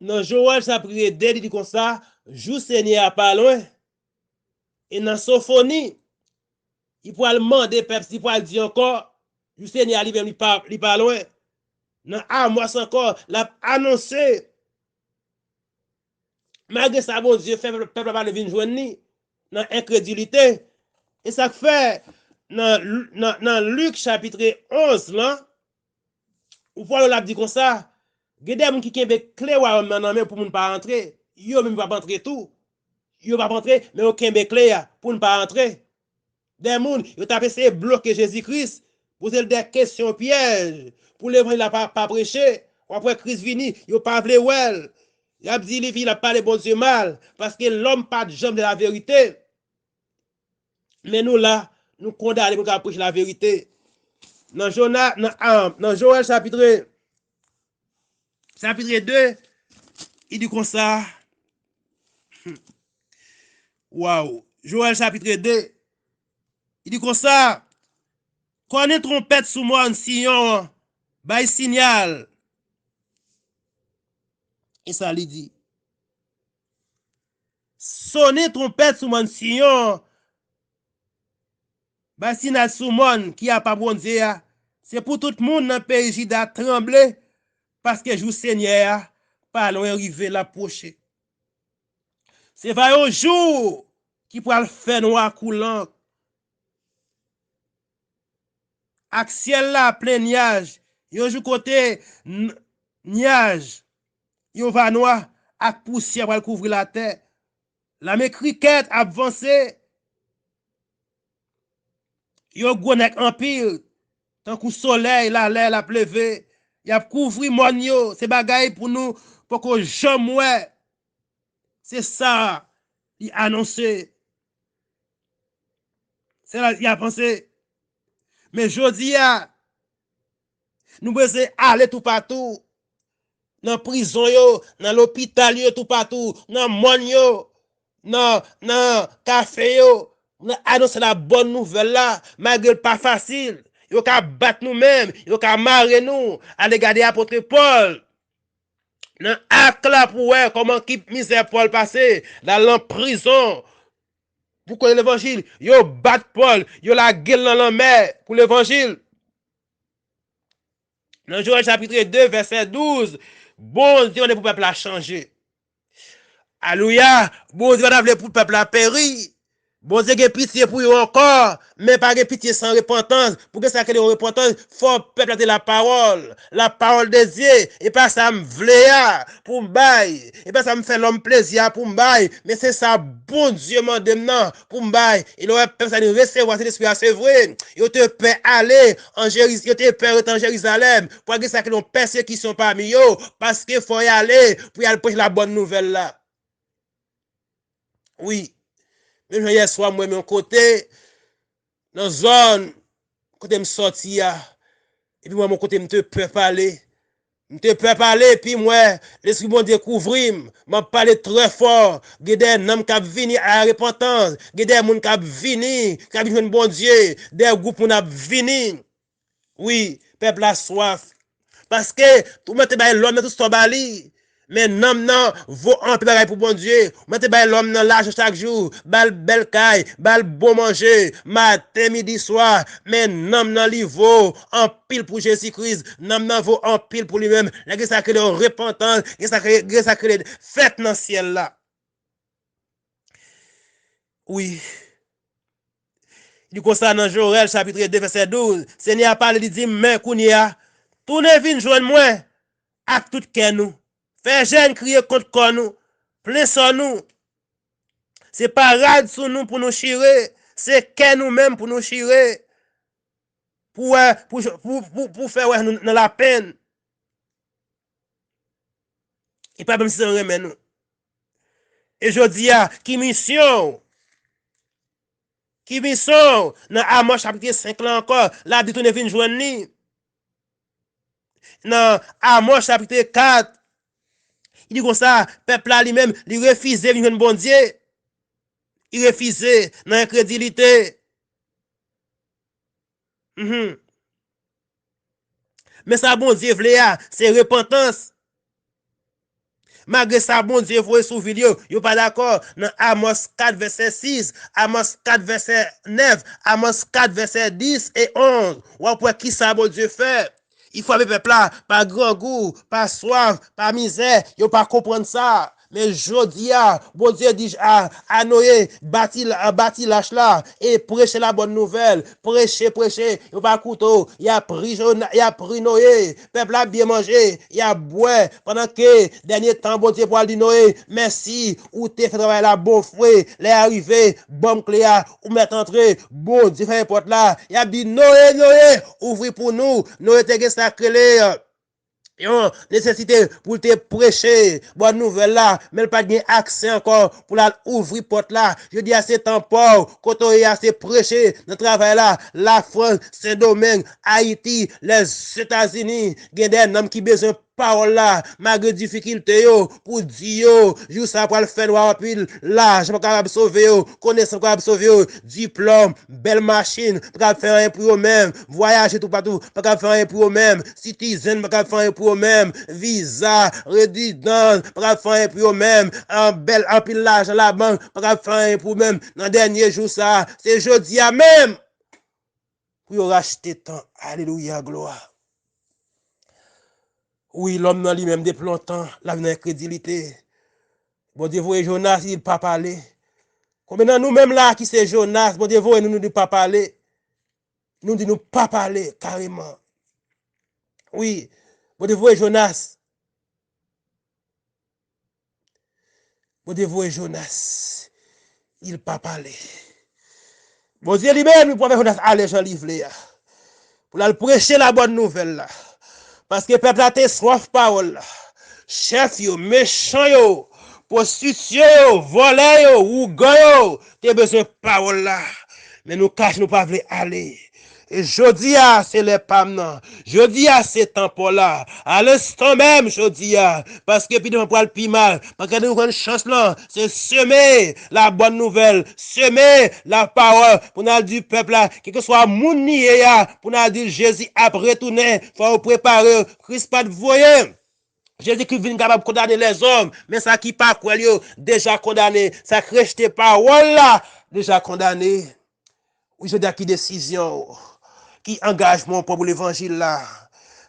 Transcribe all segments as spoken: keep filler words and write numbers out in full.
Nan Jowèl chapit de, li di konsa, jou Senyè a pa lwen. E nan Sofoni, li pral mande pèp, li pral di ankò, jou Senyè a li menm li pa, li pa lwen. Nan Amòs ankò, l ap anonse. Malgre sa, Bondye fè pèp la pa vin jwenn li nan enkredilite. E sa k fè nan, nan, nan Lik chapit onz lan, ou pral wè l ap di konsa, gen de moun ki kenbe kle wayòm nan nan men pou moun pa antre. Yo menm yo p ap antre tou. Yo p ap antre, men yo kenbe kle a pou n pa antre. De moun, yo t ap eseye bloke Jezi Kris, poze l de kesyon pyèj, pou levanjil la pa, pa preche. W ap wè Kris vini, yo pa vle wè l. Y ap di li vini, l ap pale Bondye mal, paske lòm pa t janm de laverite. Men nou la, nou kondane pou n ka preche laverite. Nan Jona, nan, ah, nan Jowèl chapit, chapit de, li di konsa, waw, Jowèl chapit de, li di konsa, kònen twonpèt sou mòn Siyon an, bay siyal. E sa li di. Sonnen twonpèt sou mòn Siyon, bay siyal sou mòn ki apa Bondye a. Se pou tout moun nan peyi Jida tranble, paske jou Senyè a pa lwen rive, l ap pwoche. Se va yon jou ki pral fè nwa kou lank. Ak syèl la plen nyaj, yon jou kote n-, nyaj yo va nwa ak pousyè pral kouvri latè. Lame krikèt ap vanse, yo gwo nèk anpil, tankou solèy lalè l ap leve, y ap kouvri mòn yo, se bagay pou nou poko janm wè. Se sa li anonse. Se la li avanse. Men jodi a, nou bezwen ale toupatou. Nan prizon yo, nan lopital yo, toupatou, nan mòn yo, nan, nan kafe yo, nan anonse la bòn nouvèl la, malgre l pa fasil. Yo ka bat nou menm, yo ka mare nou. Ale gade apot Pòl. Nan ak la pou wè kòman ki mizè Pòl pase, l al nan prizon pou koze levanjil. Yo bat Pòl, yo lage l nan lanmè pou levanjil. Nan Jowèl chapit de, vèsè douz, Bondye mande pou pèp la chanje. Alelouya! Bondye pa ta vle pou pèp la peri. Bondye gen pitye pou yo ankò, men pa gen pitye san repantans. Pou gen sa k rele yon repantans, fò pèp la te lapawòl. Lapawòl de Dye, e pa sa m vle a pou m bay, e pa sa m fè lòm plezi a pou m bay, men se sa Bondye mande m nan pou m bay. E lè w wè pèp sa vin resevwa Sentespri a, se vre, yo te pè ale an Jeriz-, yo te pè rete an Jerizalèm, pou al gen sa k rele yon pèsekisyon pami yo, paske fò y ale pou y al preche la bòn nouvèl la. Wi. Menm jan yè swa, m wè m yon kote, nan zòn kote m sòti a, epi m wè m yon kote m te pè pale. M te pè pale, epi m wè Lespri Bondye kouvri m. M ap pale trè fò. Gen de nanm k ap vini a la repantans. Gen de moun k ap vini, k ap vin jwenn Bondye. De gwoup moun ap vini. Wi, pèp la swaf. Paske ou mèt te bay lòm nan tout sa w ba li. Men nanm nan vo anpil bagay pou Bondye. Ou mèt te bay lòm nan lajan chak jou, ba l bèl kay, ba l bon manje, maten, midi, swa. Men nanm nan li vo anpil pou Jezi Kris. Nanm nan vo anpil pou li menm. Lè gen sa k rele repantans, gen sa k rele, gen sa k rele fèt nan syèl la. Wi. Li konsa nan Jowèl chapit de vèsè douz. Senyè a pale, li di m, men kounye a, tounen vin jwenn mwen ak tout kè nou. Fè jèn kriye kont kò nou, plen sò nou. Se pa rad sou nou pou nou chire, se kè nou menm pou nou chire. Pou wè, pou, pou, pou, pou fè wè nou nan lapenn. E pa menm si l renmen nou. E jodi a, ki misyon w? Ki misyon w? Nan Amòs chapit senk la ankò, l ap di tounen vin jwenn li. Nan Amòs chapit kat, li di konsa, pèp la li menm, li refize vin jwenn Bondye. Li refize nan enkredilite. Mhm. Men sa Bondye vle a, se repantans. Malgre sa Bondye voye sou vi l yo, yo pa dakò. Nan Amòs kat vèsè sis, Amòs kat vèsè nèf, Amòs kat vèsè dis e onz, w ap wè kisa Bondye fè. Li frape pèp la pa grangou, pa swaf, pa mizè. Yo pa konprann sa. Men jodi a, Bondye di a, a Noye, bati, bati lach la e preche la bòn nouvèl. Preche, preche. Yo pa koute w. Y ap pri Jona, y ap pri Noye. Pèp la ap byen manje, y ap bwè. Pandan ke dènye tan, Bondye pral di Noye, mèsi, ou te fè travay la bon fwe. Lè a rive, ban m kle a, ou mèt antre. Bondye fèmen pòt la. Y ap di, Noye, Noye, ouvri pou nou. Noye te gen sa k rele yon nesesite pou l te preche bòn nouvèl la, men l pa t gen aksè ankò pou l al ouvri pòt la. Jodi a se tan pa w, kote w ye a se preche nan travay la, Lafrans, Sendomeng, Ayiti, Lèzetazini, gen de nonm ki bezwen pawòl la, malgre difikilte yo, pou di yo, jou sa pral fè nwa anpil, lajan pa kapab sove yo, konesans pa kapab sove yo, diplòm, bèl machin, pa kapab fè anyen pou yo menm, vwayaje toupatou, pa kapab fè anyen pou yo menm, sitizen pa kapab fè anyen pou yo menm, viza, rezidans, pa kapab fè anyen pou yo menm, an bèl, anpil lajan labank, pa kapab fè anyen pou yo menm. Nan dènye jou sa, se jodi a menm pou yo rachte tan. Alelouya, glwa. Wi, lòm nan li menm depi lontan, l ap nan enkredilite. Bondye voye Jonas, li pa pale. Konbyen nan nou menm la ki se Jonas, Bondye voye nou, nou di pa pale? Nou di nou pa pale kareman. Wi, Bondye voye Jonas. Bondye voye Jonas. Li pa pale. Bondye li menm, li pwofè Jonas ale jan li vle a. Pou l al preche la bòn nouvèl la. Paske pèp la te swaf pawòl la. Chèf yo, mechan yo, pwostitye yo, vòlè yo, ougan yo, te bezwen pawòl la. Men nou kache, nou pa vle ale. E jodi a, se lè pa m nan. Jodi a, se tan pa w la. Alenstan menm, jodi a. Paske pi devan pral pi mal. Paske nou jwenn chans lan, se seme la bòn nouvèl, seme la pawòl, pou n al di pèp la, kèlkeswa moun li ye a, pou n al di Jezi ap retounen, fò yo prepare, Kris pa t voye Jezikri vin kapab kondane lèzòm, men sa ki pa kwè l yo deja kondane, sa k rejte pawòl la deja kondane. Wi, jodi a, ki desizyon w, ki angajman w pran pou levanjil la,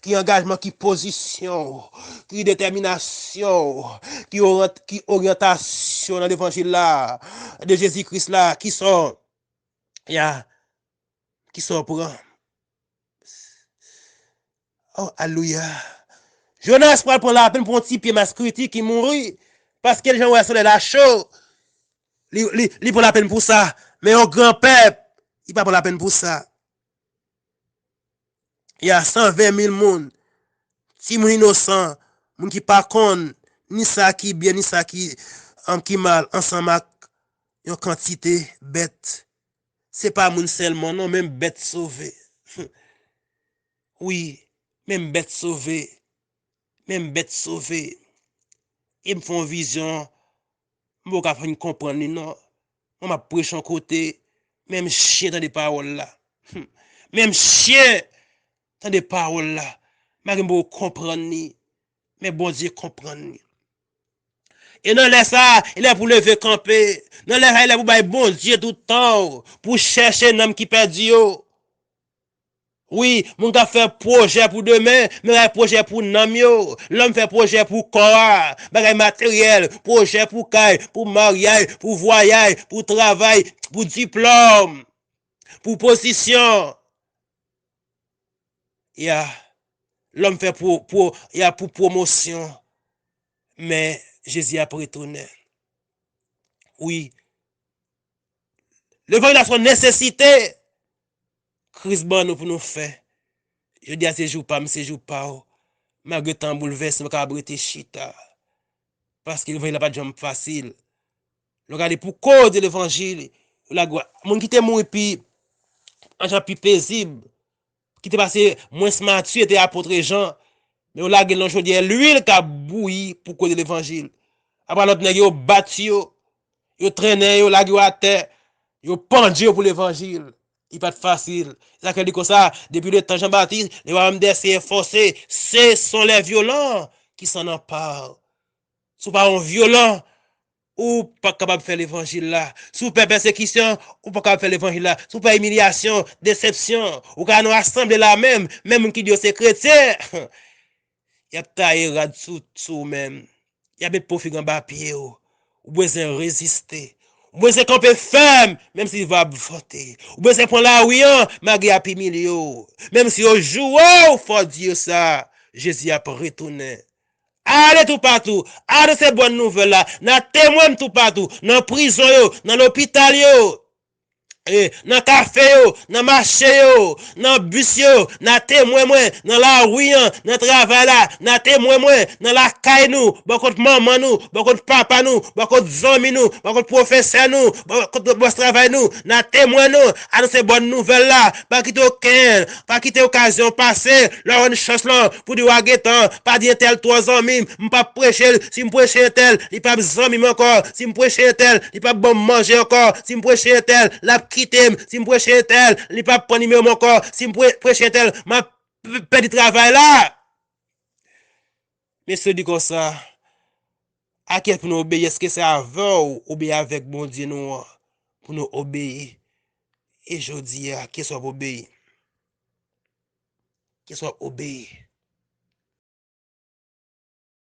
ki angajman, ki pozisyon w, ki detèminasyon w, ki orant-, ki oryantasyon nan levanjil la, de Jezi Kris la, ki sa w, ya, ki sa w pran? Oh, alelouya. Jonas pral pran lapenn pou yon ti pye maskritik ki mouri, paske l jan wè solèy la cho, li, li, li pran lapenn pou sa. Men yon gran pèp, li pa pran lapenn pou sa. Y a san ven mil moun, timoun inosan, moun ki pa konn ni sa ki byen, ni sa ki, um, ki mal, ansanm ak yon kantite bèt. Se pa moun sèlman, non, menm bèt sove. Wi, menm bèt sove. Menm bèt sove. E m fè yon vizyon, m poko ka fin konprann li, non. Mwen, m ap preche yon kote, menm chen tande pawòl la. Menm chen tande pawòl la. Malgre m poko konprann li, men Bondye konprann li. E nan lè sa a, e lè pou leve kanpe. Nan lè sa a, e lè pou bay Bondye tout tan w, pou chèche nanm ki pèdi yo. Wi, moun k ap fè pwojè pou demen, men bay pwojè pou nanm yo. Lòm fè pwojè pou kò a, bagay materyèl, pwojè pou kay, pou maryaj, pou vwayaj, pou travay, pou diplòm, pou pozisyon. Ya, lòm fè pou, pou, ya, pou pwomosyon, men Jezi ap retounen. Wi, levanjil la se yon nesesite Kris ban nou pou nou fè. Jodi a se jou pa m, se jou pa w. Malgre tan an boulvèse, m kapab rete chita. Paske levanjil la pa t janm fasil. Lè w gade pou koz de levanjil, yo lage w, moun ki te mouri pi, an jan pi pezib, ki te pase mwens mati, se te apot Jan, men yo lage l nan chodyè lwil k ap bouyi pou koz de levanjil. Apre lòt nèg yo bat yo, yo trennen yo, lage yo atè, yo pandye yo pou levanjil. Li pa t fasil. Se sa k fè l di konsa, depuis le temps Jean-Baptiste, les royaumes des cieux forcés, ce sont les violents qui s'en emparent. Si w pa yon vyolan, ou pa kapab fè levanjil la. Si w pè pèsekisyon, ou pa kapab fè levanjil la. Si w pè imilyasyon, desepsyon, ou ka nan asanble la menm, menm moun ki di yo se kretyen, y ap taye rad sou, sou ou menm. Y ap met po fig anba pye w. Ou bezwen reziste. Ou bezwen kanpe fèm, menm si van ap vante. Ou bezwen pran lari an, malgre y ap imilye w. Menm si yo joure w, fò w di yo sa, Jezi ap retounen. Ale toupatou, anonse bòn nouvèl la, nan temwen m toupatou, nan prizon yo, nan lopital yo, e, nan kafe yo, nan mache yo, nan bis yo, nan temwen mwen, nan lari an, nan travay la, nan temwen mwen, nan lakay nou, bò kot manman nou, bò kot papa nou, bò kot zanmi nou, bò kot pwofesè nou, bò kot bòs travay nou, nan temwen nou, anonse bòn nouvèl la, pa kite okenn, pa kite okazyon pase, lè w jwenn chans lan, pou di w a gentan, pa di entèl twò zanmi m, m p ap preche l, si m preche entèl, li p ap zanmi m ankò, si m preche entèl, li p ap ban m manje ankò, si m preche entèl, l ap kite m, si m preche entèl, li p ap pran nimewo m ankò, si m pre-, preche entèl, m ap p-, pèdi travay la. Mesye di konsa, a kiyès pou nou obeyi? Èske se avè w oubyen avèk Bondye nou an pou nou obeyi? E jodi a, kiyès w ap obeyi? Kiyès w ap obeyi?